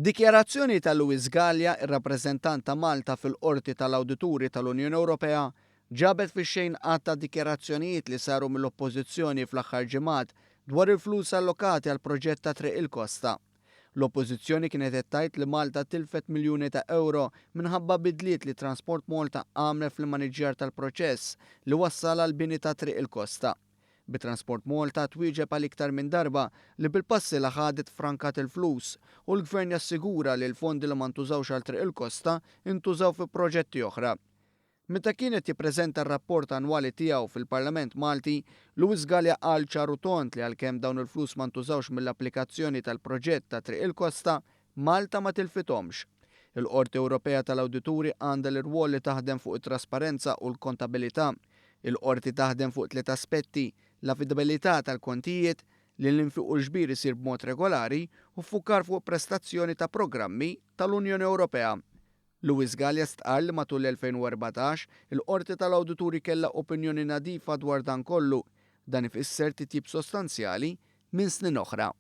Dikjarazzjoni ta' Louis Galea, ir-rappreżentant ta' Malta fil-Qorti tal-Awdituri tal-Unjoni Ewropea, ġabet fix-xejn għadd ta' dikjarazzjonijiet li saru mill-Oppożizzjoni fl-aħħar ġimgħat dwar il-flus allokati għall-proġett ta' Triq il-Kosta. L-Oppożizzjoni kienet qed tgħid li Malta tilfet miljuni ta' ewro minħabba bidliet li Transport Malta għamlet fl-immaniġġjar tal-proċess li wassal għall-bini ta' Triq il-Kosta. Bi Transport Malta twieġeb għal iktar minn darba li bil-passi li ħadet frankat il-flus u l-Gvern jassigura li l-fondi li ma ntużawx għal Triq il-Kosta ntużaw fi proġetti oħra. Meta kien qed jippreżenta r-rapport annwali tiegħu fil-Parlament Malti, Louis Galea qal ċar u tond li għalkemm dawn il-flus ma ntużawx mill-applikazzjoni tal-proġett ta' Triq il-Kosta, Malta ma tilfithomx. Il-Qorti Ewropea tal-Awdituri għandha l-irwol li taħdem fuq it-trasparenza u l-kontabilità. Il-Qorti taħdem fuq tliet aspetti, l-affidabilità tal-kontijiet, li l-infiq u l-ġbir isir b'mod regolari u ffukar fuq prestazzjoni ta' programmi tal-Unjoni Ewropea. Louis Galea stqarr li matul l-2014, il-Qorti tal-Awdituri kellha opinjoni nadifa dwar dan kollu. Dan ifisser titjib sostanzjali minn snin oħra.